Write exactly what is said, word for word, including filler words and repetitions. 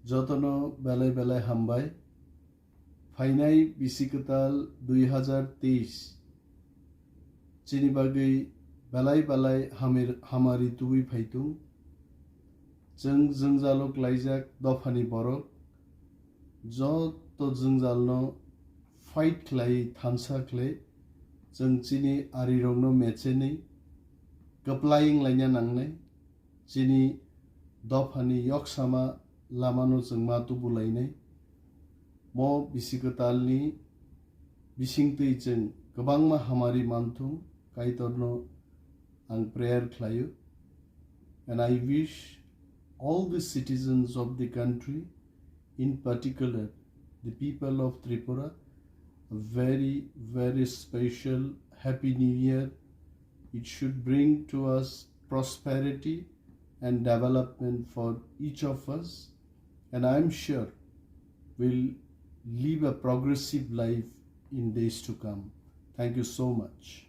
Jotono belai belai hambai. Phainai bisi kwtal dui hazar teis chini bagwi belai belai hamir-, hamari tubui phaitung. Chwng jwngjalo klaijak dophani borok joto jwngjalno fight khlai thansa khlai chwng chini arirokno mechenwi kwplai wnglaina nangnai. Chini dophani yoksama lamano chwng ma tubulainai. Mo bisi kwtalni bisingtwi chwng kwbangma hamari manthung, Kaitorno ang prayer khlaio. And I wish all the citizens of the country, in particular the people of Tripura, a very, very special Happy New Year. It should bring to us prosperity and development for each of us. And I'm sure we'll live a progressive life in days to come. Thank you so much.